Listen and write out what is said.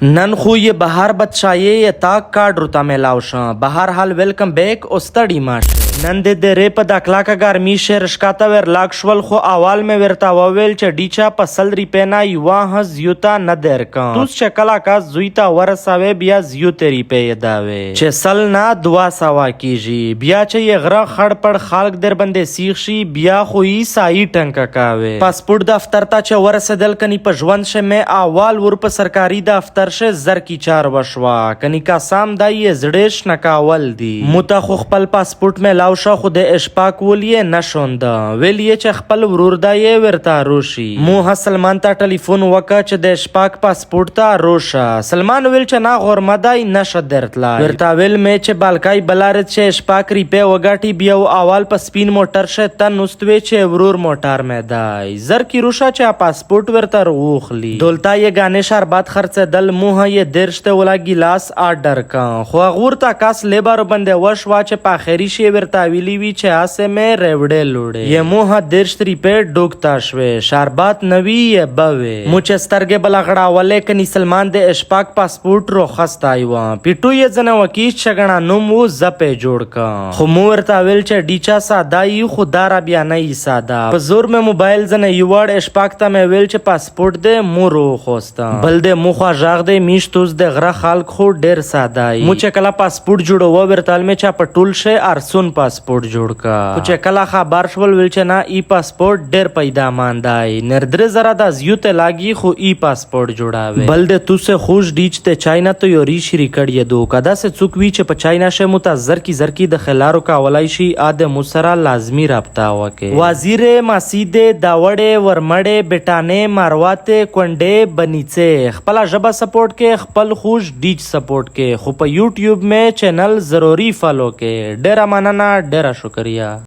نن خو یې بهر بادشاهي یې تاک کارډ روته میلاو شه. بهر حال ویلکم بیک او ستړي مه شئ. نن د درې په دا کلاکه ګرمي شې رشکاته ورلاګ شول خو اول مې ورته وویل چې ډیچا په 100 ریپې نه یوه هه زیوته نه درکم. توس چې کله کس زوی ته ورسوې بیا زیوتې ریپې یې داوې چې 100 نه 200 کیږي. بیا چې یې غره خړ پړ خلک درباندې سیخ شي بیا خو یې سایي ټنکه کاوې. پاسپورټ دفتر ته چې ورسېدل کني په ژوند شې مې اول ور په سرکاري دفتر شې زر کی چار وشوه کني قسم دا یې زړه شنه کاول دي. مو ته خو خپل پاسپورټ میلاو شه خو د اشپاک ول یې نه شونده ویل یې چې خپل ورور دا یې ورته روشي. مو هه سلمان ته ټلیفون وکه چې د اشپاک پاسپورټ ته روشه. سلمان ویل چې نه غورمه دای نشه درتلای. ورته ویل مې چې بالکای بلارت چې اشپاک ریپې وګټي بیا اول په سپین موټر شه ته نوستوې چې ورور موټر مې دای زر کی روشه چې پاسپورټ ورته روخلی. دولتا یې ګانې شربت خرڅېدل موه یې 30 ته ولا ګیلاس آرډر کا خو هغه ورته کس لیبر باندې وشوه چې په اخري شی ورته ویلي وي چې هسې مې ریوړې لوړې یې موه 30 ریپې ډوکتا شوې شربت نوي یې بوې. مو چې سترګې بله غړاولې کني سلمان د اشپاک پاسپورټ روخستای وه پیټو یې ځنه وکیش چګڼه نوم و زپې جوړ کا خو مو ورته ویل چې ډیچا ساده یي خو دا را بیا نه یي ساده. په زور مې موبایل ځنه یوړ اشپاک ته مې ویل چې پاسپورټ دې مو روخوسته بل دې مو خوا ژغ دې میشتوس د غره خلک خو ډېر ساده یي. مو چې کله پاسپورټ جوړوه ورته مې چې په ټول شی ارسون پاسپورټ جوړ کا خو چې کله خبر شول ویل چې نه ای پاسپورټ ډېر پیدا ماندای نر 3000 د زیوته لاګي خو ای پاسپورټ جوړاوي. بل دې توسه خوش ډیچ ته چاینا ته یو ریش ریکړ یې دو کدا سه څوک وی چې په چاینا شه مو ته زرکی زرکی د خلارو کاولای شي ا د مو سره لازمی رابطه وکې. وزیر مسید داوړې ورمړې بټانې مارواته کونډې بنیڅې خپل ژبه سپورټ کې خپل خوش ډیچ سپورټ کې خو په یوټیوب می چینل ضروري فالو کې. ډیره مننه ډیره شکریه.